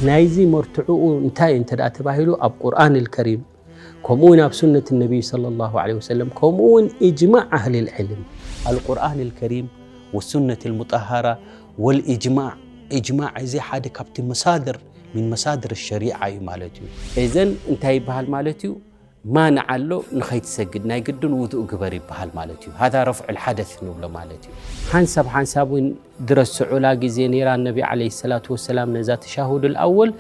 ናይዚ መርትዕኡ እንታይ እንተ ደኣ ተባሂሉ፣ ኣብ ቁርኣን ኣልከሪም፣ ከምኡ እውን ኣብ ሱነት ነቢይ ሰለላሁ ዐለይሂ ወሰለም፣ ከምኡ እውን ኢጅማዕ ኣህሊል ዕልም። ኣልቁርኣን ኣልከሪም ወሱነት ኣልሙጠሃራ ወልኢጅማዕ። ኢጅማዕ እዚ ሓደ ካብቲ መሳድር፣ ሚን መሳድር ሸሪዓ እዩ ማለት እዩ። እዘን እንታይ ይበሃል ማለት እዩ? ማንዓ ኣሎ፣ ንኸይትሰግድ ናይ ግድን ውዱእ ግበር ይበሃል ማለት እዩ። ሃዛ ረፍዑል ሓደስ ንብሎ ማለት እዩ። ሓንሳብ ሓንሳብ እውን ድረስዑላ ግዜ ነይራ፣ ነቢ ዓለይሂ ሰላቱ ወሰላም ነዛ ተሻሁዱል ኣወል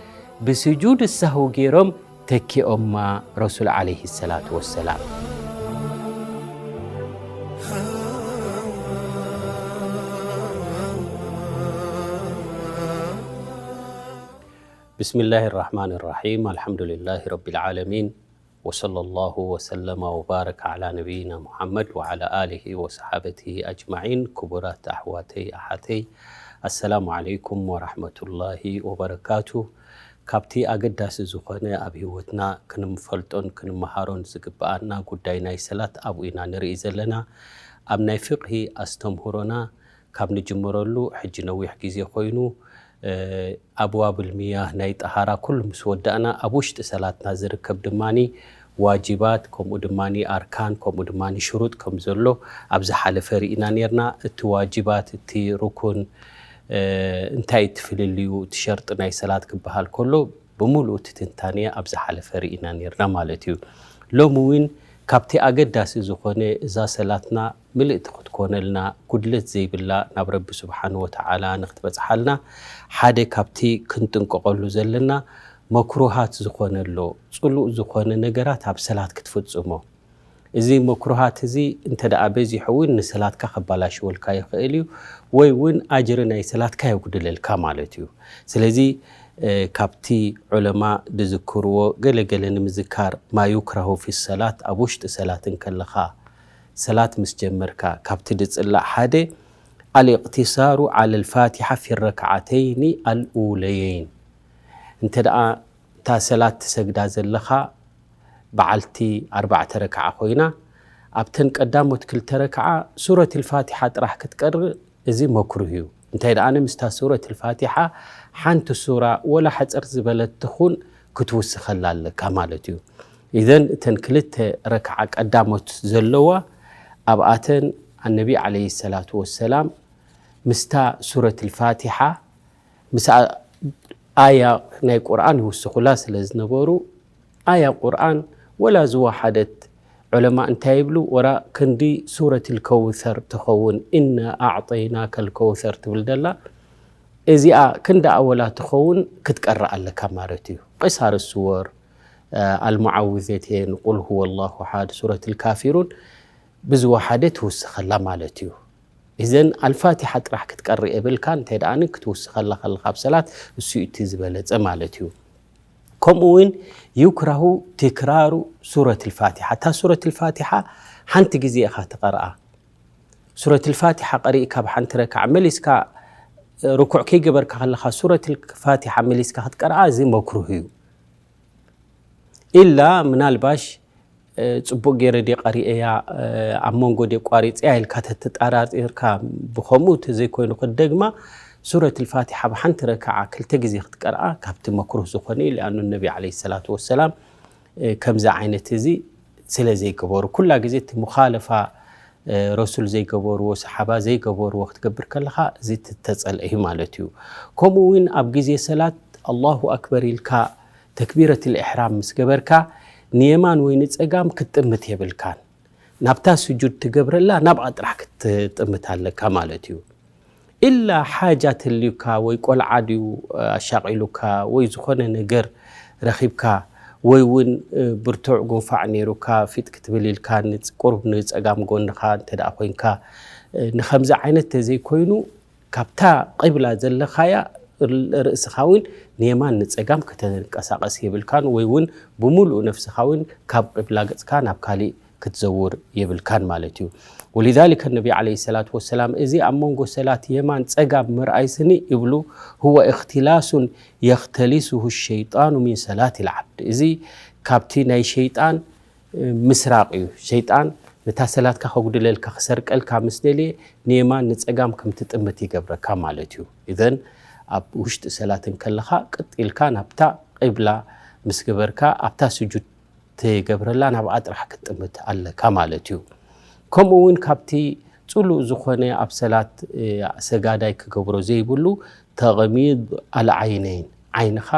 ብስጁድ ሳህው ገይሮም ተኪኦማ ረሱል ዓለይሂ ሰላቱ ወሰላም። بسم الله الرحمن الرحيم. الحمد لله رب العالمين. وصلى الله وسلم وبارك على نبينا محمد وعلى آله وصحابته أجمعين. ክቡራት ኣሕዋተይ ኣሓተይ፣ ኣሰላሙ ዓለይኩም ወራሕመቱላሂ ወበረካቱ። ካብቲ ኣገዳሲ ዝኾነ ኣብ ህይወትና ክንፈልጦን ክንመሃሮን ዝግብኣና ጉዳይ ናይ ሰላት ኣብኡ ኢና ንርኢ ዘለና። ኣብ ናይ ፍቕሂ ኣስተምህሮና ካብ ንጅምረሉ ሕጂ ነዊሕ ግዜ ኮይኑ፣ እ፣ ኣብዋብል ሚያህ ናይ ጠሃራ ኩሉ ምስ ወዳእና፣ ኣብ ውሽጢ ሰላትና ዝርከብ ድማኒ ዋጅባት፣ ከምኡ ድማኒ ኣርካን፣ ከምኡ ድማኒ ሽሩጥ ከም ዘሎ ኣብ ዝሓለፈ ርኢና ኔርና። እቲ ዋጅባት፣ እቲ ሩኩን፣ እ፣ እንታይ እቲ ፍልልዩ፣ እቲ ሸርጢ ናይ ሰላት ክበሃል ከሎ፣ ብምሉኡ እቲ ትንታኔ ኣብ ዝሓለፈ ርኢና ኔርና ማለት እዩ። ሎሚ እውን ካብቲ ኣገዳሲ ዝኾነ እዛ ሰላትና ምልእቲ ክትኮነልና፣ ጉድለት ዘይብላ ናብ ረቢ ስብሓን ወተዓላ ንክትበጽሓልና፣ ሓደ ካብቲ ክንጥንቀቐሉ ዘለና መክሩሃት ዝኾነ ኣሎ፣ ጽሉእ ዝኾነ ነገራት ኣብ ሰላት ክትፍጽሞ። እዚ መክሩሃት እዚ እንተ ደኣ በዚሑ እውን ንሰላትካ ከባላሽወልካ ይኽእል እዩ፣ ወይ እውን ኣጅሪ ናይ ሰላትካ የጉድለልካ ማለት እዩ። ስለዚ፣ እ፣ ካብቲ ዑለማ ዝዝክርዎ ገለ ገለ ንምዝካር፣ ማ ዩክረሁ ፊ ሰላት፣ ኣብ ውሽጢ ሰላት እንከለኻ፣ ሰላት ምስ ጀመርካ፣ ካብቲ ዝጽላእ ሓደ፣ ኣልእቅትሳሩ ዓለ ልፋቲሓ ፊ ረክዓተይኒ ኣልኡለየይን። እንተ ደኣ እታ ሰላት ትሰግዳ ዘለኻ በዓልቲ ኣርባዕተ ረክዓ ኮይና፣ ኣብተን ቀዳሞት ክልተ ረክዓ ሱረት ልፋቲሓ ጥራሕ ክትቀርእ፣ እዚ መክሩህ እዩ። እንታይ ደኣ፣ ምስታ ሱረት ልፋቲሓ ሓንቲ ሱራ ወላ ሕጽር ዝበለት ትኹን ክትውስኸላ ኣለካ ማለት እዩ። ኢዘን እተን ክልተ ረክዓ ቀዳሞት ዘለዋ፣ ኣብኣተን ኣነቢ ዓለይሂ ሰላቱ ወሰላም ምስታ ሱረት ልፋቲሓ፣ ምስ ኣ-፣ ኣያ ናይ ቁርኣን ይውስኹላ ስለ ዝነበሩ፣ ኣያ ቁርኣን ወላ ዝወሓደት፣ ዑለማ እንታይ ይብሉ? ወላ ክንዲ ሱረት ልከውሰር ትኸውን፣ ኢና ኣዕጠይናከ ልከውሰር ትብል ደላ፣ እዚኣ ክንዲ ኣወላ ትኸውን ክትቀርእ ኣለካ ማለት እዩ። ቅሳር ስወር፣ እ፣ ኣልሙዓውዘቴን፣ ቁል ሁወ ላሁ ኣሓድ፣ ሱረት ልካፊሩን ብዝወሓደ ትውስኸላ ማለት እዩ። እዘን ኣልፋቲሓ ጥራሕ ክትቀርእ የብልካን፣ እንታይ ደኣኒ ክትውስኸላ ከለኻ ኣብ ሰላት፣ እሱ እዩ እቲ ዝበለጸ ማለት እዩ። ከምኡ እውን ዩክራሁ ትክራሩ ሱረት ልፋቲሓ። እታ ሱረት ልፋቲሓ ሓንቲ ግዜ ኢኻ ትቐርኣ። ሱረት ልፋቲሓ ቀሪእካ ብሓንቲ ረክዓ መሊስካ፣ ርኩዕ ከይገበርካ ከለኻ ሱረት ልፋቲሓ መሊስካ ክትቀርኣ፣ እዚ መክሩህ እዩ። ኢላ ምናልባሽ፣ እ፣ ጽቡቕ ገይረ ድየ ቀሪኤያ፣ እ፣ ኣብ መንጎ ድየ ቋሪጸያ ኢልካ ተተጠራጢርካ፣ ብኸምኡ ተዘይኮይኑ ክትደግማ፣ ሱረት ልፋቲሓ ብሓንቲ ረክዓ ክልተ ግዜ ክትቀርኣ ካብቲ መክሩህ ዝኾነ እዩ። ሊኣኑ ነቢ ዓለይሂ ሰላቱ ወሰላም፣ እ፣ ከምዚ ዓይነት እዚ ስለ ዘይገበሩ፣ ኩላ ግዜ እቲ ሙኻለፋ፣ እ፣ ረሱል ዘይገበርዎ፣ ሰሓባ ዘይገበርዎ ክትገብር ከለኻ፣ እዚ እተጸልአ እዩ ማለት እዩ። ከምኡ እውን ኣብ ግዜ ሰላት ኣላሁ ኣክበር ኢልካ ተክቢረት ልኢሕራም ምስ ገበርካ፣ ንየማን ወይ ንጸጋም ክትጥምት የብልካን። ናብታ ስጁድ ትገብረላ፣ ናብኣ ጥራሕ ክትጥምት ኣለካ ማለት እዩ። ኢላ ሓጃ ተልዩካ ወይ ቆልዓ ድዩ ኣሻቒሉካ ወይ ዝኾነ ነገር ረኺብካ ወይ እውን፣ እ፣ ብርቱዕ ጉንፋዕ ነይሩካ ፊጥ ክትብል ኢልካ ንጽ-፣ ቁሩብ ንጸጋም ጎንኻ እንተ ደኣ ኮይንካ፣ እ፣ ንኸምዚ ዓይነት ተዘይኮይኑ ካብታ ቂብላ ዘለኻያ ር-፣ ርእስኻ እውን ንየማን ንጸጋም ከተንቀሳቐስ የብልካን ወይ እውን ብምሉእ ነፍስኻ እውን ካብ ቂብላ ገጽካ ናብ ካሊእ ክትዘውር የብልካን ማለት እዩ። ወሊዛሊከ ነቢ ዓለይሂ ሰላቱ ወሰላም እዚ ኣብ መንጎ ሰላት የማን ጸጋም ምርኣይ ስኒ ይብሉ፣ ሁወ እኽትላሱን የኽተሊሱሁ ሸይጣኑ ሚን ሰላት ልዓብድ። እዚ ካብቲ ናይ ሸይጣን ምስራቕ እዩ። ሸይጣን ነታ ሰላትካ ከጉድለልካ ክሰርቀልካ ምስ ደልየ ንየማን ንጸጋም ከም ትጥምት ይገብረካ ማለት እዩ። ኢዘን ኣብ ውሽጢ ሰላት እንከለኻ ቅጥ ኢልካ ናብታ ቂብላ ምስ ገበርካ ኣብታ ስጁድ ትገብረላ ናብኣ ጥራሕ ክትጥምት ኣለካ ማለት እዩ። ከምኡ እውን ካብቲ ጽሉእ ዝኾነ ኣብ ሰላት ሰጋዳይ ክገብሮ ዘይብሉ ተቕሚድ ኣልዓይነይን ዓይንኻ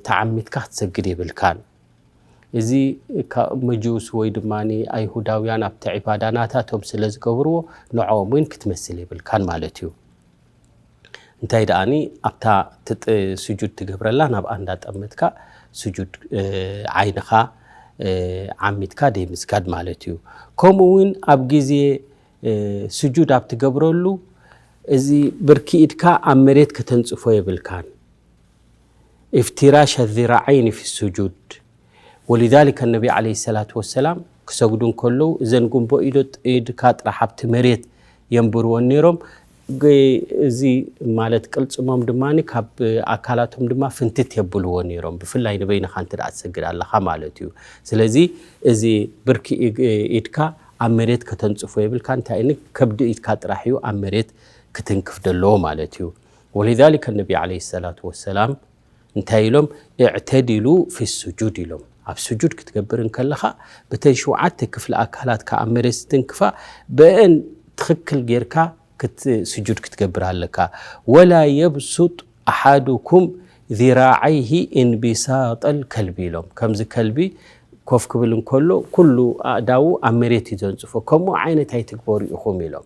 ተዓሚትካ ክትሰግድ የብልካን። እዚ መጁስ ወይ ድማ ኣይሁዳውያን ኣብቲ ዒባዳ ናታቶም ስለ ዝገብርዎ ንዕኦም እውን ክትመስል የብልካን ማለት እዩ። እንታይ ደኣኒ ኣብታ ስጁድ ትገብረላ ናብኣ እንዳጠመትካ ስጁድ ዓይንኻ ዓሚትካ ደይ ምስጋድ ማለት እዩ። ከምኡ እውን ኣብ ግዜ ስጁድ ኣብ ትገብረሉ እዚ ብርኪ ኢድካ ኣብ መሬት ከተንጽፎ የብልካን። ኢፍትራሽ ዚራዓይን ፊ ስጁድ ወሊዛሊከ ነቢ ዓለይሂ ሰላቱ ወሰላም ክሰግዱ እንከለዉ እዘን ጉንቦ ኢዶ ኢድካ ጥራሕ ኣብቲ መሬት የንብርወን ነይሮም። እዚ ማለት ቅልጽሞም ድማ ካብ ኣካላቶም ድማ ፍንትት የብልዎ ነይሮም፣ ብፍላይ ንበይንኻ እንተ ደኣ ትሰግድ ኣለኻ ማለት እዩ። ስለዚ እዚ ብርኪ ኢድካ ኣብ መሬት ከተንጽፎ የብልካ። እንታይ ከብዲ ኢድካ ጥራሕ እዩ ኣብ መሬት ክትንክፍ ደለዎ ማለት እዩ። ወሊዛሊከ ነቢ ዓለይሂ ሰላቱ ወሰላም እንታይ ኢሎም? እዕተዲሉ ፊ ስጁድ ኢሎም። ኣብ ስጁድ ክትገብር እንከለኻ ብተን ሸውዓተ ክፍሊ ኣካላትካ ኣብ መሬት ዝትንክፋ ብአን ትኽክል ጌርካ ስጁድ ክትገብር ኣለካ። ወላ የብሱጥ ኣሓዱኩም ዚራዓይሂ ኢንቢሳጠል ከልቢ ኢሎም። ከምዚ ከልቢ ኮፍ ክብል እንከሎ ኩሉ ኣእዳዉ ኣብ መሬት እዩ ዘንጽፎ። ከምኡ ዓይነት ኣይትግበሩ ኢኹም ኢሎም።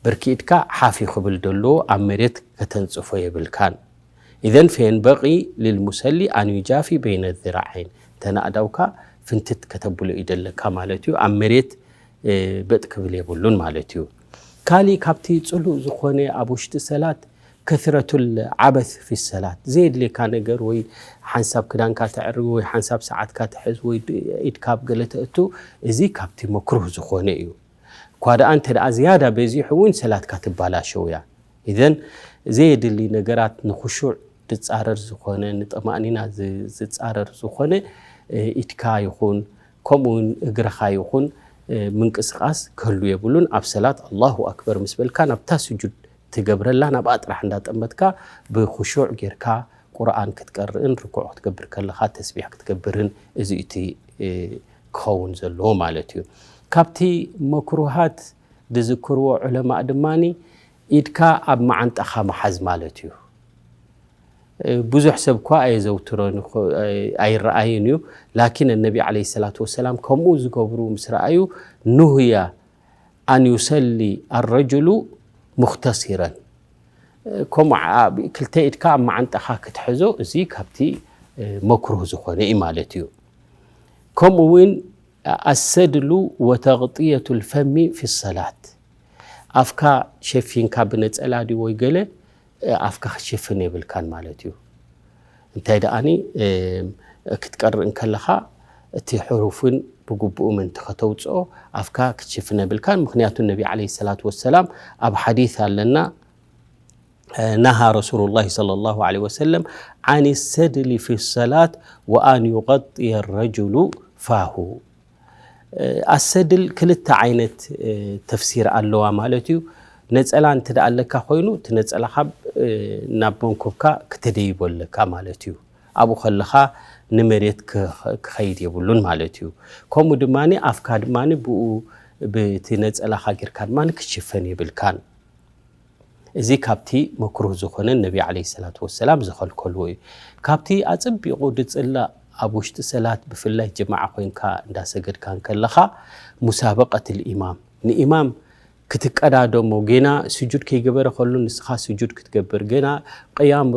ብርኪ ኢድካ ሓፍ ክብል ደለዎ ኣብ መሬት ከተንጽፎ የብልካን። ኢዘን ፈየንበቂ ሊልሙሰሊ ኣን ዩጃፊ በይነ ዚራዓይን። እተን ኣእዳውካ ፍንትት ከተብሎ እዩ ደለካ ማለት እዩ። ኣብ መሬት በጥ ክብል የብሉን ማለት እዩ። ካሊእ ካብቲ ጽሉእ ዝኾነ ኣብ ውሽጢ ሰላት ከስረቱል ዓበስ ፊ ሰላት፣ ዘየድልየካ ነገር ወይ ሓንሳብ ክዳንካ ተዕርግ ወይ ሓንሳብ ሰዓትካ ትሕዝ ወይ ኢድካ ኣብ ገለ ተእቱ፣ እዚ ካብቲ መክሩህ ዝኾነ እዩ። እኳ ደኣ እንተ ደኣ ዝያዳ በዚሑ እውን ሰላትካ ትባላሸው እያ። ኢዘን ዘየድሊ ነገራት ንኹሹዕ ዝጻረር ዝኾነ ንጠማእኒና ዝጻረር ዝኾነ ኢድካ ይኹን ከምኡ እውን እግርኻ ይኹን ምንቅስቃስ ክህሉ የብሉን። ኣብ ሰላት ኣላሁ ኣክበር ምስ በልካ ናብታ ስጁድ ትገብረላ ናብኣ ጥራሕ እንዳጠመትካ ብኹሹዕ ጌርካ ቁርኣን ክትቀርእን ርኩዕ ክትገብር ከለኻ ተስቢሕ ክትገብርን እዚ እቲ ክኸውን ዘለዎ ማለት እዩ። ካብቲ መክሩሃት ዝዝክርዎ ዑለማእ ድማ ኢድካ ኣብ መዓንጣኻ ምሓዝ ማለት እዩ። ብዙሕ ሰብ እኳ ኣየዘውትሮን ኣይረኣይን እዩ። ላኪን ነቢ ዓለይሂ ሰላቱ ወሰላም ከምኡ ዝገብሩ ምስ ረኣዩ ኑህያ ኣን ዩሰሊ ኣረጅሉ ሙኽተሲረን። ከምኡ ክልተ ኢድካ ኣብ መዓንጣኻ ክትሕዞ እዚ ካብቲ መክሩህ ዝኾነ እዩ ማለት እዩ። ከምኡ እውን ኣሰድሉ ወተቕጥየቱ ልፈሚ ፊ ሰላት፣ ኣፍካ ሸፊንካ ብነጸላ ድዩ ወይ ገለ ኣፍካ ክትሽፍን የብልካን ማለት እዩ። እንታይ ደኣኒ ክትቀርእ እንከለኻ እቲ ሕሩፍን ብግቡእ ምእንቲ ከተውፅኦ ኣፍካ ክትሽፍን የብልካን። ምክንያቱ ነቢ ዓለይሂ ሰላቱ ወሰላም ኣብ ሓዲስ ኣለና፣ ነሃ ረሱሉላሂ ሰለላሁ ዐለይሂ ወሰለም ዓን ሰድሊ ፊ ሰላት ወኣን ዩቀጥየ ረጅሉ ፋሁ። ኣሰድል ክልተ ዓይነት ተፍሲር ኣለዋ ማለት እዩ። ነፀላ እንተ ደኣ ኣለካ ኮይኑ እቲ ነፀላኻ ናብ መንኩብካ ክተደይቦ ኣለካ ማለት እዩ። ኣብኡ ከለኻ ንመሬት ክኸይድ የብሉን ማለት እዩ። ከምኡ ድማ ኣፍካ ድማ ብኡ ብቲ ነፀላኻ ጌርካ ድማ ክትሽፈን የብልካን። እዚ ካብቲ መክሩህ ዝኾነ ነቢ ዓለይሂ ሰላቱ ወሰላም ዝኸልከልዎ እዩ። ካብቲ ኣጸቢቑ ድጽላእ ኣብ ውሽጢ ሰላት ብፍላይ ጀማዓ ኮይንካ እንዳሰገድካ እንከለኻ ሙሳበቀት ልኢማም፣ ንኢማም ክትቀዳደሞ፣ ጌና ስጁድ ከይገበረ ከሎ ንስኻ ስጁድ ክትገብር፣ ጌና ቅያም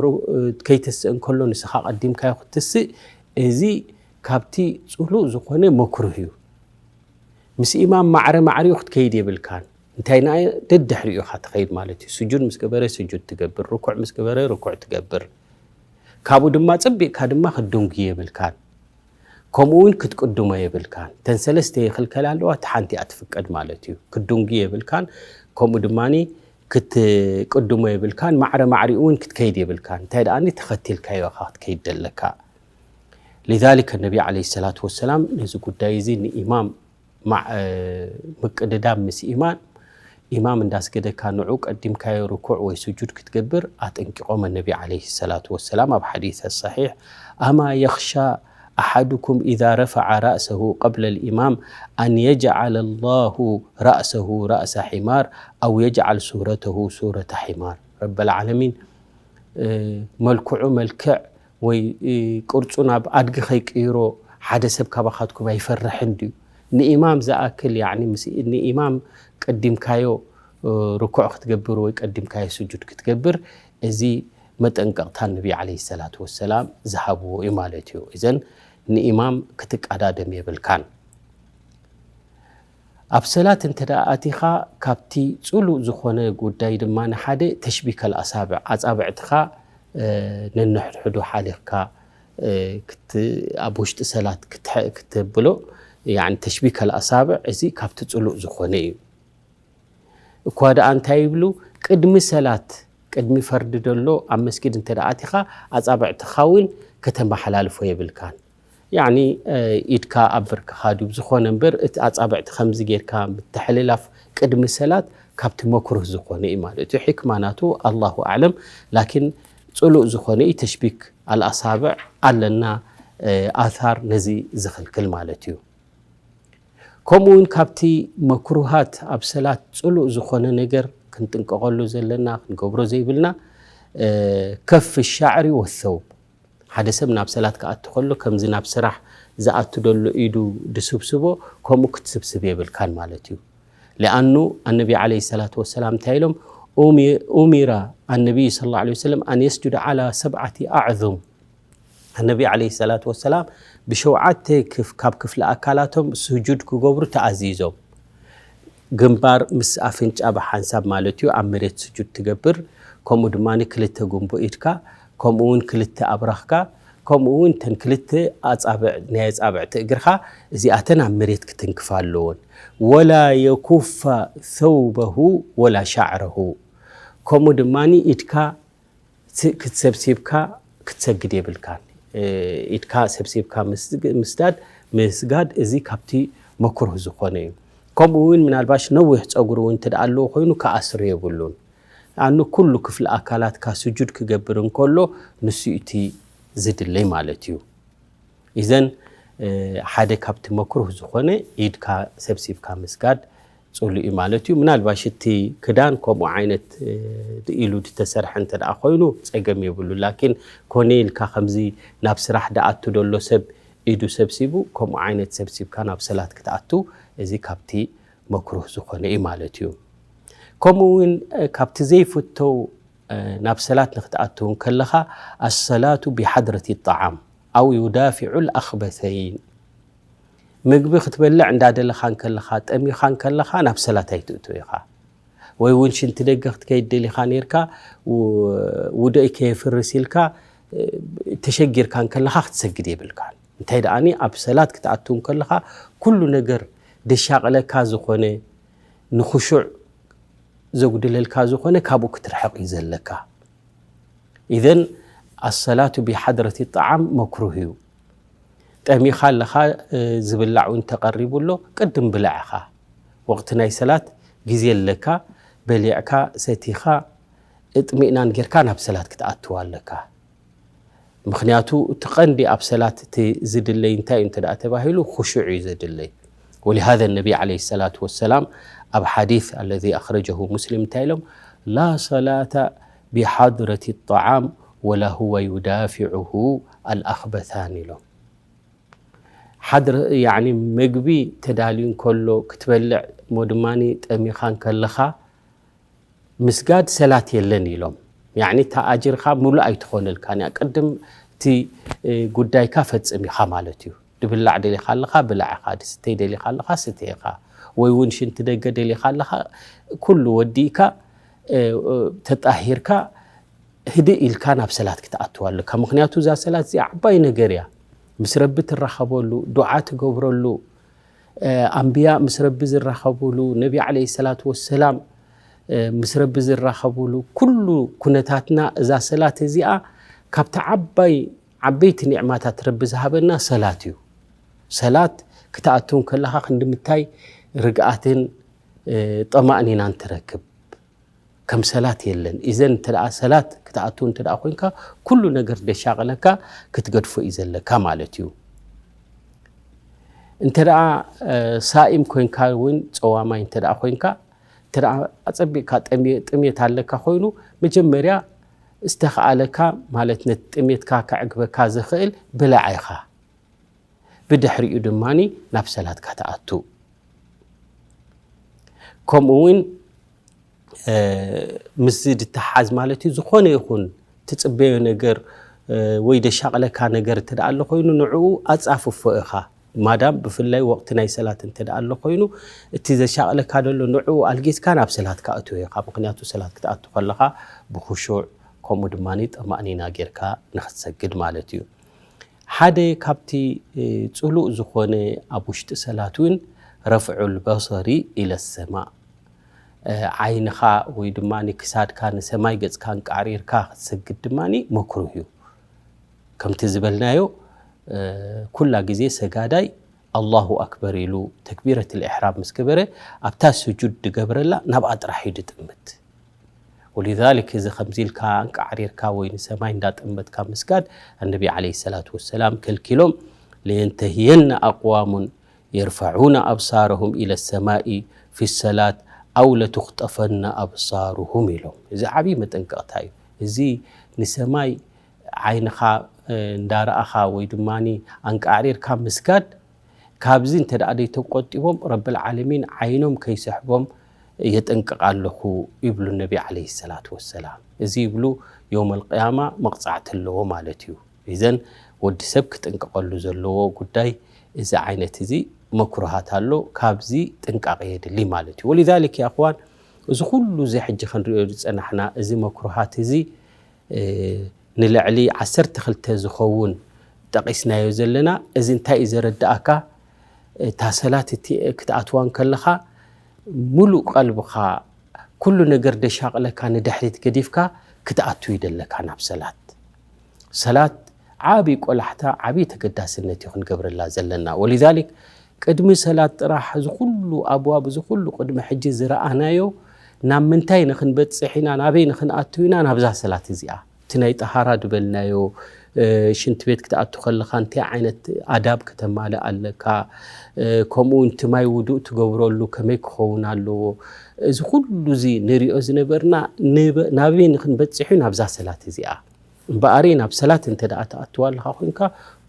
ከይትስእ እንከሎ ንስኻ ቀዲምካዮ ክትስእ፣ እዚ ካብቲ ጽሉእ ዝኾነ መክሩህ እዩ። ምስ ኢማም ማዕረ ማዕሪኡ ክትከይድ የብልካን። እንታይ ንኣ ደድሕሪኡ ኢኻ ትኸይድ ማለት እዩ። ስጁድ ምስ ገበረ ስጁድ ትገብር፣ ርኩዕ ምስ ገበረ ርኩዕ ትገብር። ካብኡ ድማ ጽቢቕካ ድማ ክትድንጉ የብልካን። ከምኡ እውን ክትቅድሞ የብልካን። እተን ሰለስተ ይኽልከላ ኣለዋ፣ እቲ ሓንቲ እያ ትፍቀድ ማለት እዩ። ክትድንጉ የብልካን። ከምኡ ድማ ክትቅድሞ የብልካን። ማዕረ ማዕሪኡ እውን ክትከይድ የብልካን። እንታይ ደኣኒ ተኸቲልካዮ ኢኻ ክትከይድ ደለካ። ሊዛሊከ ነቢ ዓለይሂ ሰላቱ ወሰላም ነዚ ጉዳይ እዚ ንኢማም ማዕ-፣ እ፣ ምቅድዳም ምስ ኢማም፣ ኢማም እንዳስገደካ ንዑ ቀዲምካዮ ርኩዕ ወይ ስጁድ ክትገብር ኣጠንቂቖም ነቢ ዓለይሂ ሰላቱ ወሰላም ኣብ ሓዲስ ሰሒሕ፣ ኣማ የኽሻ ኣሓዱኩም ኢዛ ረፈዐ ራእሰሁ ቀብለ ልኢማም ኣን የጅዓለ ላሁ ራእሰሁ ራእሰ ሒማር ኣው የጅዓል ሱረተሁ ሱረተ ሒማር። ረበል ዓለሚን፣ እ፣ መልክዑ መልክዕ ወይ፣ እ፣ ቅርጹ ናብ ኣድጊ ከይቅይሮ ሓደ ሰብ ካባኻትኩም ኣይፈርሕን ድዩ? ንኢማም ዝኣክል፣ ያዕኒ፣ ምስ፣ ንኢማም ቀዲምካዮ፣ እ፣ ርኩዕ ክትገብር ወይ ቀዲምካዮ ስጁድ ክትገብር፣ እዚ መጠንቀቕታ ነቢ ዓለይሂ ሰላቱ ወሰላም ዝሃብዎ እዩ ማለት እዩ። እዘን ንኢማም ክትቀዳደም የብልካን። ኣብ ሰላት እንተ ደኣ ኣቲኻ፣ ካብቲ ጽሉእ ዝኾነ ጉዳይ ድማ ንሓደ ተሽቢከል ኣሳብዕ፣ ኣጻብዕትኻ፣ እ፣ ነንሕድሕዱ ሓሊኽካ፣ እ፣ ክት-፣ ኣብ ውሽጢ ሰላት ክትሐ-፣ ክትብሎ፣ ያዕኒ ተሽቢከል ኣሳብዕ፣ እዚ ካብቲ ጽሉእ ዝኾነ እዩ። እኳ ደኣ እንታይ ይብሉ? ቅድሚ ሰላት፣ ቅድሚ ፈርዲ ደሎ ኣብ መስጊድ እንተ ደኣ ኣቲኻ፣ ኣጻብዕትኻ እውን ከተመሓላልፎ የብልካን። ያዕኒ፣ እ፣ ኢድካ ኣብ ብርክኻ ድዩ? ዝኾነ እምበር፣ እቲ ኣጻብዕቲ ከምዚ ጌርካ ምትሕልላፍ ቅድሚ ሰላት ካብቲ መክሩህ ዝኾነ እዩ ማለት እዩ። ሕክማ ናቱ ኣላሁ ኣዕለም፣ ላኪን ጽሉእ ዝኾነ እዩ። ተሽቢክ ኣልኣሳብዕ ኣለና፣ እ፣ ኣታር ነዚ ዝኽልክል ማለት እዩ። ከምኡ እውን ካብቲ መክሩሃት ኣብ ሰላት ጽሉእ ዝኾነ ነገር ክንጥንቀቐሉ ዘለና፣ ክንገብሮ ዘይብልና፣ እ፣ ከፍ ሻዕሪ ወሰውብ። ሓደ ሰብ ናብ ሰላት ክኣቱ ከሎ፣ ከምዚ ናብ ስራሕ ዝኣቱ ደሎ ኢዱ ድስብስቦ፣ ከምኡ ክትስብስብ የብልካን ማለት እዩ። ሊኣኑ ኣነቢ ዓለይሂ ሰላቱ ወሰላም እንታይ ኢሎም? ኡሚ-፣ ኡሚራ ኣነቢይ ሰለላሁ ዐለይሂ ወሰለም ኣን የስጁደ ዓላ ሰብዓቲ ኣዕዙም። ኣነቢ ዓለይሂ ሰላቱ ወሰላም ብሸውዓተ ክፍ-፣ ካብ ክፍሊ ኣካላቶም ስጁድ ክገብሩ ተኣዚዞም። ግንባር ምስ ኣፍንጫ ብሓንሳብ ማለት እዩ ኣብ መሬት ስጁድ ትገብር። ከምኡ ድማ ክልተ ጉንቦ ኢድካ፣ ከምኡ እውን ክልተ ኣብራኽካ፣ ከምኡ እውን ተን ክልተ ኣጻብዕ ናይ ኣጻብዕቲ እግርኻ፣ እዚኣተን ኣብ መሬት ክትንክፋ ኣለዎን። ወላ የኩፋ ሰውበሁ ወላ ሻዕረሁ። ከምኡ ድማ ኢድካ ስ-፣ ክትሰብሲብካ ክትሰግድ የብልካን። እ፣ ኢድካ ሰብሲብካ ምስ-፣ ምስዳድ፣ ምስጋድ፣ እዚ ካብቲ መክሩህ ዝኾነ እዩ። ከምኡ እውን ምናልባሽ ነዊሕ ጸጉሪ እውን እንተ ደኣ ኣለዎ ኮይኑ ክኣስር የብሉን። ኣኑ ኩሉ ክፍሊ ኣካላትካ ስጁድ ክገብር እንከሎ ንሱ እቲ ዝድለይ ማለት እዩ። ኢዘን፣ እ፣ ሓደ ካብቲ መክሩህ ዝኾነ ኢድካ ሰብሲብካ ምስጋድ ጽሉእ እዩ ማለት እዩ። ምናልባሽ እቲ ክዳን ከምኡ ዓይነት፣ እ፣ ኢሉ ዝተሰርሐ እንተ ደኣ ኮይኑ ጸገም የብሉ። ላኪን ኮነ ኢልካ ከምዚ ናብ ስራሕ ደኣቱ ደሎ ሰብ ኢዱ ሰብሲቡ ከምኡ ዓይነት ሰብሲብካ ናብ ሰላት ክትኣቱ፣ እዚ ካብቲ መክሩህ ዝኾነ እዩ ማለት እዩ። ከምኡ እውን፣ እ፣ ካብቲ ዘይፍተው፣ እ፣ ናብ ሰላት ንክትኣቱ እውን ከለኻ፣ ኣሰላቱ ቢሓድረቲ ጣዓም ኣው ዩዳፊዑ ልኣኽበሰይን። ምግቢ ክትበልዕ እንዳደለኻ እንከለኻ፣ ጠሚኻ እንከለኻ ናብ ሰላት ኣይትእቱ ኢኻ። ወይ እውን ሽንቲ ደገ ክትከይድ ደሊኻ ነይርካ፣ ው-፣ ውዱእይ ከየፍርስ ኢልካ፣ እ፣ ተሸጊርካ እንከለኻ ክትሰግድ የብልካን። እንታይ ደኣኒ ኣብ ሰላት ክትኣቱ እንከለኻ ኩሉ ነገር ደሻቕለካ ዝኾነ፣ ንኹሹዕ ዘጉድለልካ ዝኾነ ካብኡ ክትርሕቕ እዩ ዘለካ። ኢዘን ኣሰላቱ ቢሓድረቲ ጣዓም መክሩህ እዩ። ጠሚኻ ኣለኻ፣ እ፣ ዝብላዕ እውን ተቐሪቡ ኣሎ፣ ቅድም ብላዕ ኢኻ። ወቕቲ ናይ ሰላት ግዜ ኣለካ፣ በሊዕካ፣ ሰቲኻ፣ እጥሚእናን ጌርካ ናብ ሰላት ክትኣትው ኣለካ። ምኽንያቱ እቲ ቀንዲ ኣብ ሰላት እቲ ዝድለይ እንታይ እዩ እንተ ደኣ ተባሂሉ፣ ኹሹዕ እዩ ዘድለይ። ወሊሃዘ ነቢ ዓለይሂ ሰላቱ ወሰላም ኣብ ሓዲስ ኣለዚ ኣኽረጀሁ ሙስሊም እንታይ ኢሎም? ላ ሰላተ ቢሓድረቲ ጣዓም ወላ ሁወ ዩዳፊዑሁ ኣልኣኽበታን ኢሎም። ሓድር፣ ያዕኒ ምግቢ ተዳልዩ እንከሎ ክትበልዕ እሞ ድማኒ ጠሚኻ እንከለኻ ምስጋድ ሰላት የለን ኢሎም። ያዕኒ እታ ኣጅርኻ ሙሉእ ኣይትኾነልካን እያ። ቅድም እቲ፣ እ፣ ጉዳይካ ፈጽም ኢኻ ማለት እዩ። ድብላዕ ደሊኻ ኣለኻ ብላዕ ኢኻ፣ ድስተይ ደሊኻ ኣለኻ ስተ ኢኻ፣ ወይ እውን ሽንቲ ደገ ደሊኻ ኣለኻ፣ ኩሉ ወዲእካ፣ እ፣ እ፣ ተጣሂርካ ህድእ ኢልካ ናብ ሰላት ክትኣትው ኣለካ። ምኽንያቱ እዛ ሰላት እዚኣ ዓባይ ነገር እያ። ምስ ረቢ ትራኸበሉ፣ ዱዓ ትገብረሉ፣ እ፣ ኣንብያ ምስ ረቢ ዝራኸብሉ፣ ነቢ ዓለይሂ ሰላቱ ወሰላም፣ እ፣ ምስ ረቢ ዝራኸብሉ፣ ኩሉ ኩነታትና እዛ ሰላት እዚኣ ካብቲ ዓባይ፣ ዓበይቲ ኒዕማታት ረቢ ዝሃበና ሰላት እዩ። ሰላት ክትኣቱ ከለኻ ክንዲ ምታይ ርግኣትን ጠማእኒናን ትረክብ። ከም ሰላት የለን። ኢዘን እንተ ደኣ ሰላት ክትኣቱ እንተ ደኣ ኮይንካ፣ ኩሉ ነገር ደሻቕለካ ክትገድፎ እዩ ዘለካ ማለት እዩ። እንተ ደኣ ሳኢም ኮይንካ እውን፣ ጸዋማይ እንተ ደኣ ኮይንካ፣ እንተ ደኣ ኣጸቢቕካ ጥሜት ኣለካ ኮይኑ፣ መጀመርያ ዝተኸኣለካ ማለት ነቲ ጥሜትካ ከዕግበካ ዝኽእል ብላዕ ኢኻ። ብድሕሪኡ ድማ ናብ ሰላትካ ትኣቱ። ከምኡ እውን ምስዚ ድተሓዝ ማለት እዩ። ዝኾነ ይኹን ትጽበዮ ነገር ወይ ደሻቕለካ ነገር እንተ ደኣ ኣሎ ኮይኑ፣ ንዕኡ ኣጻፍፎ ኢኻ። ማዳም ብፍላይ ወቕቲ ናይ ሰላት እንተ ደኣ ኣሎ ኮይኑ፣ እቲ ዘሻቕለካ ዘሎ ንዕኡ ኣልጊስካ ናብ ሰላትካ እትው ኢኻ። ምኽንያቱ ሰላት ክትኣቱ ከለኻ ብኹሹዕ ከምኡ ድማ ጠማእኒና ጌርካ ንኽትሰግድ ማለት እዩ። ሓደ ካብቲ ጽሉእ ዝኾነ ኣብ ውሽጢ ሰላት እውን ረፍዑል በሰሪ ኢለ ሰማእ፣ ዓይንኻ ወይ ድማ ንክሳድካ ንሰማይ ገጽካ እንቃዕሪርካ ክትሰግድ ድማ መክሩህ እዩ። ከምቲ ዝበልናዮ ኩላ ግዜ ሰጋዳይ ኣላሁ ኣክበር ኢሉ ተክቢረት ልእሕራም ምስ ገበረ ኣብታ ስጁድ ድገብረላ ናብኣ ጥራሕ እዩ ድጥምት። ወሊዛሊክ እዚ ከምዚ ኢልካ እንቃዕሪርካ ወይ ንሰማይ እንዳጠመትካ ምስጋድ ኣነቢ ዓለይሂ ሰላቱ ወሰላም ከልኪሎም። ለየንተህየነ ኣቅዋሙን የርፈዑነ ኣብሳረሁም ኢለ ሰማኢ ፊ ሰላት ኣው ለቱኽጠፈነ ኣብሳሩሁም ኢሎም። እዚ ዓብዪ መጠንቀቕታ እዩ። እዚ ንሰማይ ዓይንኻ እንዳረኣኻ ወይ ድማ ኣንቃዕሪርካ ምስጋድ ካብዚ እንተ ደኣ ደይተቆጢቦም ረብል ዓለሚን ዓይኖም ከይስሕቦም የጠንቅቕ ኣለኹ ይብሉ ነቢ ዓለይሂ ሰላቱ ወሰላም። እዚ ይብሉ የውመል ቅያማ መቕጻዕቲ ኣለዎ ማለት እዩ። ኢዘን ወዲ ሰብ ክጥንቀቐሉ ዘለዎ ጉዳይ እዚ ዓይነት እዚ መክሩሃት ኣሎ። ካብዚ ጥንቃቐ የድሊ ማለት እዩ። ወሊዛሊክ ያ እኽዋን፣ እዚ ኩሉ እዚ ሕጂ ክንሪኦ ዝጸናሕና እዚ መክሩሃት እዚ ንልዕሊ ዓሰርተ ክልተ ዝኸውን ጠቒስናዮ ዘለና። እዚ እንታይ እዩ ዘረድኣካ? እታ ሰላት እቲ ክትኣትዋ እንከለኻ፣ ምሉእ ቀልብኻ፣ ኩሉ ነገር ደሻቕለካ ንድሕሪት ገዲፍካ ክትኣቱ እዩ ደለካ ናብ ሰላት። ሰላት ዓቢ ቆላሕታ፣ ዓቢ ተገዳስነት እዩ ክንገብረላ ዘለና። ወሊዛሊክ ቅድሚ ሰላት ጥራሕ እዚ ኩሉ ኣብዋብ፣ እዚ ኩሉ ቅድሚ ሕጂ ዝረኣናዮ፣ ናብ ምንታይ ንኽንበጽሕ ኢና፣ ናበይ ንኽንኣቱ ኢና? ናብዛ ሰላት እዚኣ። እቲ ናይ ጠሃራ ዝበልናዮ፣ ሽንቲ ቤት ክትኣቱ ከለኻ እንታይ ዓይነት ኣዳብ ከተማልእ ኣለካ፣ ከምኡ እውን እቲ ማይ ውዱእ ትገብረሉ ከመይ ክኸውን ኣለዎ፣ እዚ ኩሉ እዚ ንሪኦ ዝነበርና፣ ናበይ ንኽንበጽሕ እዩ? ናብዛ ሰላት እዚኣ። እምበኣሪ ናብ ሰላት እንተ ደኣ ትኣትዋ ኣለኻ ኮይንካ፣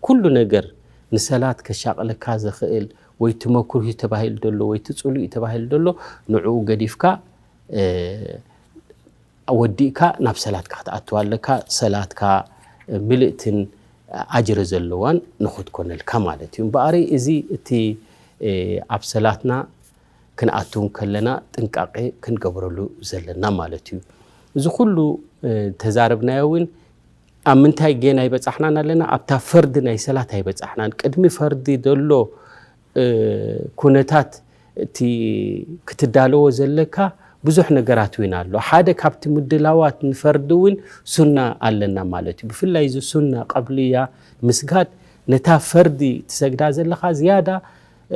ኩሉ ነገር ንሰላት ከሻቕለካ ዝኽእል ወይ እቲ መክሩህ እዩ ተባሂሉ ዘሎ ወይ እቲ ጽሉእ እዩ ተባሂሉ ዘሎ፣ ንዕኡ ገዲፍካ ወዲእካ ናብ ሰላትካ ክትኣትዋ ኣለካ። ሰላትካ ምልእትን ኣጅሪ ዘለዋን ንኽትኮነልካ ማለት እዩ። እምበኣሪ እዚ እቲ ኣብ ሰላትና ክንኣቱ ከለና ጥንቃቄ ክንገብረሉ ዘለና ማለት እዩ። እዚ ኩሉ ተዛረብናዮ እውን ኣብ ምንታይ ጌና ኣይበጻሕናን ኣለና? ኣብታ ፈርዲ ናይ ሰላት ኣይበጻሕናን። ቅድሚ ፈርዲ ዘሎ ኩነታት እቲ ክትዳለዎ ዘለካ ብዙሕ ነገራት እውን ኣሎ። ሓደ ካብቲ ምድላዋት ንፈርዲ እውን ሱና ኣለና ማለት እዩ። ብፍላይ እዚ ሱና ቀብልያ ምስጋድ ነታ ፈርዲ ትሰግዳ ዘለኻ ዝያዳ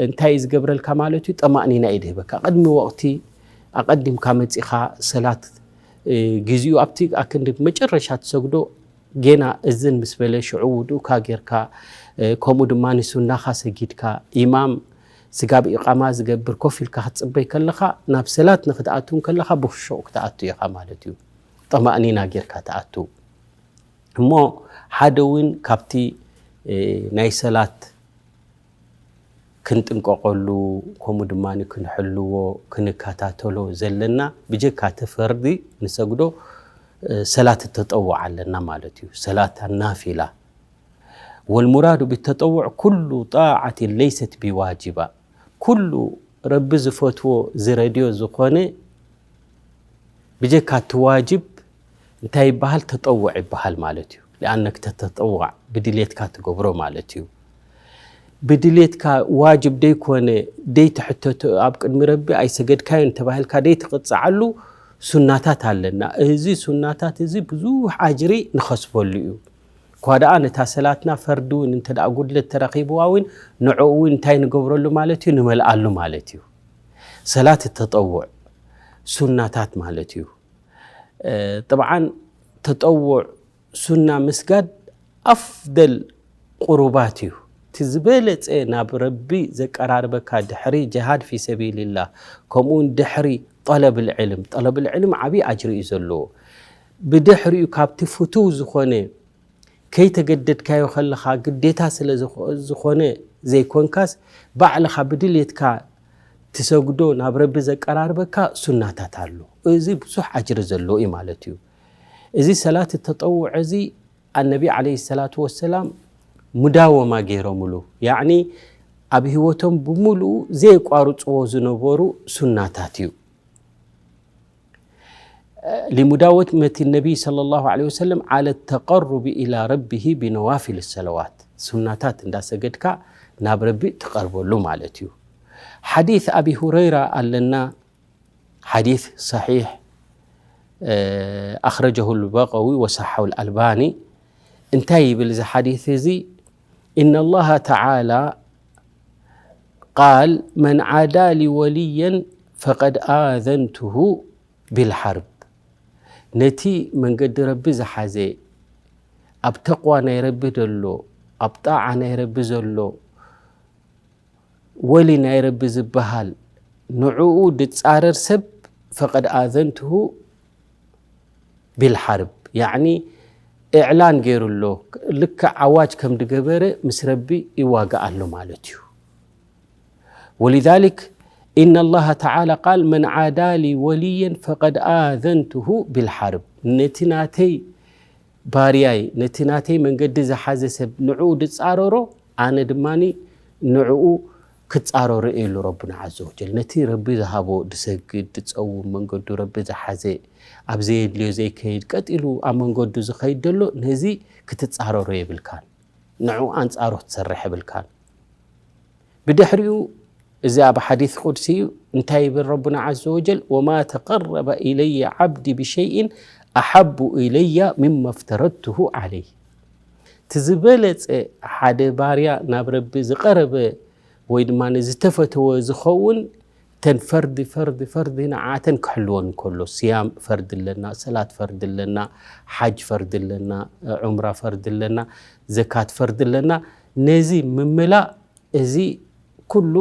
እንታይ እዩ ዝገብረልካ ማለት እዩ? ጠማእኒና እዩ ዝህበካ። ቅድሚ ወቕቲ ኣቐዲምካ መጺኻ ሰላት ግዜኡ ኣብቲ ኣክንዲ መጨረሻ ትሰግዶ ጌና እዝን ምስ በለ ሽዑ ውዱእካ ጌርካ ከምኡ ድማ ንሱናኻ ሰጊድካ ኢማም ስጋብ ኢቓማ ዝገብር ኮፍ ኢልካ ክትጽበይ ከለኻ ናብ ሰላት ንክትኣቱ ከለኻ ብክሾቕ ክትኣቱ ኢኻ ማለት እዩ። ጠማእኒና ጌርካ ትኣቱ። እሞ ሓደ እውን ካብቲ ናይ ሰላት ክንጥንቀቐሉ ከምኡ ድማ ክንሕልዎ ክንከታተሎ ዘለና ብጀካ እቲ ፈርዲ ንሰግዶ ሰላት ተጠውዕ ኣለና ማለት እዩ። ሰላት ናፊላ። ወልሙራዱ ብተጠውዕ ኩሉ ጣዓትን ለይሰት ቢዋጅባ፣ ኩሉ ረቢ ዝፈትዎ ዝረድዮ ዝኾነ ብጀካ እቲ ዋጅብ እንታይ ይበሃል? ተጠውዕ ይበሃል ማለት እዩ። ሊኣነክ ተተጠዋዕ ብድሌትካ ትገብሮ ማለት እዩ። ብድሌትካ ዋጅብ ደይኮነ ደይትሕተቶ ኣብ ቅድሚ ረቢ ኣይሰገድካዮን ተባሂልካ ደይትቕፅዓሉ ሱናታት ኣለና። እዚ ሱናታት እዚ ብዙሕ ኣጅሪ ንኸስበሉ እዩ። እኳ ደኣ ነታ ሰላትና ፈርዲ እውን እንተ ደኣ ጉድለት ተረኺብዋ እውን ንዕኡ እውን እንታይ ንገብረሉ ማለት እዩ? ንመልኣሉ ማለት እዩ። ሰላት ተጠውዕ ሱናታት ማለት እዩ። እ፣ ጥብዓን ተጠውዕ ሱና ምስጋድ ኣፍደል ቁሩባት እዩ። እቲ ዝበለጸ ናብ ረቢ ዘቀራርበካ ድሕሪ ጅሃድ ፊ ሰቢልላህ፣ ከምኡ እውን ድሕሪ ጠለብል ዕልም። ጠለብል ዕልም ዓብዪ ኣጅሪ እዩ ዘለዎ። ብድሕሪኡ ካብቲ ፍቱው ዝኾነ ከይተገደድካዮ ከለኻ ግዴታ ስለ ዝኾ-፣ ዝኾነ ዘይኮንካስ ባዕልኻ ብድልየትካ ትሰግዶ ናብ ረቢ ዘቀራርበካ ሱናታት ኣሎ። እዚ ብዙሕ ኣጅሪ ዘለዎ እዩ ማለት እዩ። እዚ ሰላት ተጠውዕ እዚ ኣነቢ ዓለይሂ ሰላቱ ወሰላም ሙዳወማ ገይሮምሉ፣ ያዕኒ ኣብ ህይወቶም ብምሉኡ ዘየቋርጽዎ ዝነበሩ ሱናታት እዩ። لمداومة النبي صلى الله عليه وسلم على التقرب إلى ربه بنوافل الصلوات. ሱናታት እንዳሰገድካ ናብ ረቢ ትቐርበሉ ማለት እዩ። ሓዲስ ኣቢ ሁረይራ ኣለና፣ ሓዲስ ሰሒሕ፣ እ፣ ኣኽረጀሁ ልበቀዊ ወሰሓው ልኣልባኒ። እንታይ ይብል እዚ ሓዲስ እዚ? إن الله تعالى قال من عادى لي وليا فقد آذنته بالحرب. ነቲ መንገዲ ረቢ ዝሓዘ፣ ኣብ ተቕዋ ናይ ረቢ ዘሎ፣ ኣብ ጣዓ ናይ ረቢ ዘሎ፣ ወሊ ናይ ረቢ ዝበሃል ንዕኡ ድጻረር ሰብ፣ ፈቀድ ኣዘንትሁ ቢልሓርብ፣ ያዕኒ እዕላን ገይሩ ኣሎ። ልክዕ ኣዋጅ ከም ድገበረ ምስ ረቢ ይዋጋእ ኣሎ ማለት እዩ። ولذلك إن الله تعالى قال من عادى لي وليا فقد آذنته بالحرب. ነቲ ናተይ ባርያይ፣ ነቲ ናተይ መንገዲ ዝሓዘ ሰብ ንዕኡ ድጻረሮ፣ ኣነ ድማ ንዕኡ ክጻረሮ ኢሉ ረቡና ዓዘ ወጀል። ነቲ ረቢ ዝሃቦ ድሰግድ፣ ድጸውም፣ መንገዱ ረቢ ዝሓዘ፣ ኣብ ዘየድልዮ ዘይከይድ፣ ቀጢሉ ኣብ መንገዱ ዝኸይድ ደሎ፣ ነዚ ክትጻረሮ የብልካን። ንዕኡ ኣንጻሩ ክትሰርሕ የብልካን። ብድሕሪኡ እዚ ኣብ ሓዲስ ቁድሲ እዩ። እንታይ ይብል ረቡና ዓዘ ወጀል? "ወማ ተቀረበ ኢለየ ዓብዲ ብሸይእን ኣሓቡ ኢለያ ምማ ፍተረትሁ ዓለይህ።" እቲ ዝበለጸ ሓደ ባርያ ናብ ረቢ ዝቐረበ ወይ ድማ ዝተፈተወ ዝኸውን፣ እተን ፈርዲ፣ ፈርዲ፣ ፈርዲ ንዓተን ክሕልወን እንከሎ፣ ስያም ፈርዲ ኣለና፣ ሰላት ፈርዲ ኣለና፣ ሓጅ ፈርዲ ኣለና፣ ዑምራ ፈርዲ ኣለና፣ ዘካት ፈርዲ ኣለና። ነዚ ምምላእ እዚ ኩሉ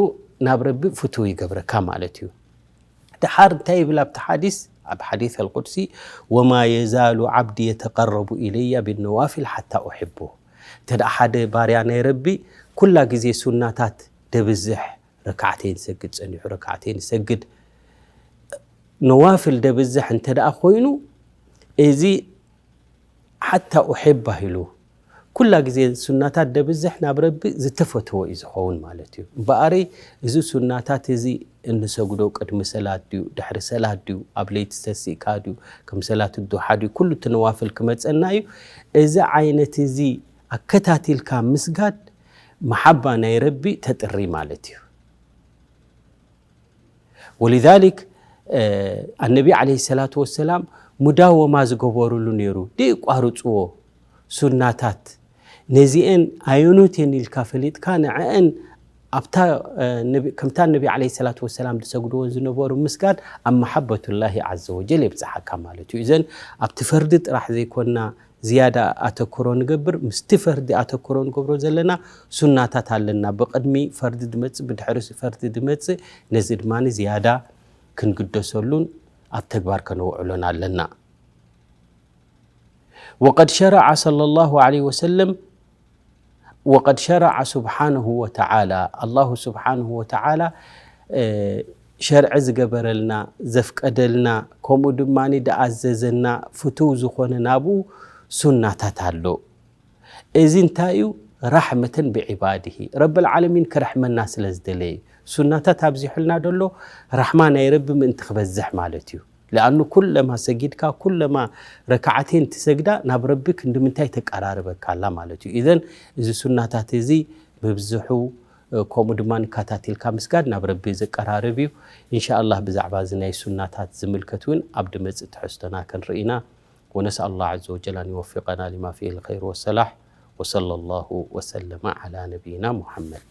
ናብ ረቢ ፍቱው ይገብረካ ማለት እዩ። ደሓር እንታይ ይብል ኣብቲ ሓዲስ? ኣብ ሓዲስ ኣልቁድሲ፣ "ወማ የዛሉ ዓብዲ የተቀረቡ ኢለያ ቢነዋፊል ሓታ ኡሕቡ።" እንተ ደኣ ሓደ ባርያ ናይ ረቢ ኩላ ግዜ ሱናታት ደብዝሕ፣ ረካዕተይን ሰግድ ጸኒሑ፣ ረካዕተይን ሰግድ፣ ነዋፍል ደብዝሕ እንተ ደኣ ኮይኑ፣ እዚ ሓታ ኡሕባ ኢሉ ኩላ ግዜ ሱናታት ደብዝሕ ናብ ረቢ ዝተፈተወ እዩ ዝኸውን ማለት እዩ። እምበኣረይ እዚ ሱናታት እዚ እንሰግዶ ቅድሚ ሰላት ድዩ፣ ድሕሪ ሰላት ድዩ፣ ኣብ ለይቲ ተሲእካ ድዩ፣ ከም ሰላት ዱሓ ድዩ፣ ኩሉ እቲ ነዋፍል ክመጸና እዩ። እዚ ዓይነት እዚ ኣከታቲልካ ምስጋድ መሓባ ናይ ረቢ ተጥሪ ማለት እዩ። ወሊዛሊክ፣ እ፣ ኣነቢ ዓለይሂ ሰላቱ ወሰላም ሙዳወማ ዝገበሩሉ ነይሩ፣ ደይቋርጽዎ ሱናታት። ነዚኤን ኣየኖት እየን ኢልካ ፈሊጥካ፣ ንዐአን ኣብታ፣ እ፣ ነቢ-፣ ከምታ ነቢ ዓለይሂ ሰላቱ ወሰላም ዝሰግድዎ ዝነበሩ ምስጋድ ኣብ መሓበቱላሂ ዓዘ ወጀል የብጽሓካ ማለት እዩ። እዘን ኣብቲ ፈርዲ ጥራሕ ዘይኮና ዝያዳ ኣተኩሮ ንገብር፣ ምስቲ ፈርዲ ኣተኩሮ ንገብሮ ዘለና ሱናታት ኣለና። ብቕድሚ ፈርዲ ድመጽእ፣ ብድሕሪ ፈርዲ ድመጽእ፣ ነዚ ድማ ዝያዳ ክንግደሰሉን ኣብ ተግባር ከነውዕሎን ኣለና። ወቀድ ሸረዐ ሰለላሁ ዐለይሂ ወሰለም፣ ወቀድ ሸረዐ ሱብሓነሁ ወተዓላ፣ ኣላሁ ስብሓነሁ ወተዓላ፣ እ፣ ሸርዒ ዝገበረልና፣ ዘፍቀደልና፣ ከምኡ ድማ ድኣዘዘና ፍቱው ዝኾነ ናብኡ ሱናታት ኣሎ። እዚ እንታይ እዩ? ራሕመተን ብዒባድሂ፣ ረብል ዓለሚን ክርሕመና ስለ ዝደለየ እዩ። ሱናታት ኣብዚሑልና ደሎ ራሕማ ናይ ረቢ ምእንቲ ክበዝሕ ማለት እዩ። ለኣኑ ኩለማ ሰጊድካ፣ ኩለማ ረካዓተይን ትሰግዳ ናብ ረቢ ክንዲ ምንታይ ተቀራርበካ ኣላ ማለት እዩ። ኢዘን እዚ ሱናታት እዚ ምብዝሑ፣ እ፣ ከምኡ ድማ ንካታቲልካ ምስጋድ ናብ ረቢ ዘቀራርብ እዩ። ኢንሻኣላህ ብዛዕባ እዚ ናይ ሱናታት ዝምልከት እውን ኣብ ድመጽእ ትሕዝቶና ክንርኢ ኢና። ونسأل الله عز وجل أن يوفقنا لما فيه الخير والصلاح. وصلى الله وسلم على نبينا محمد.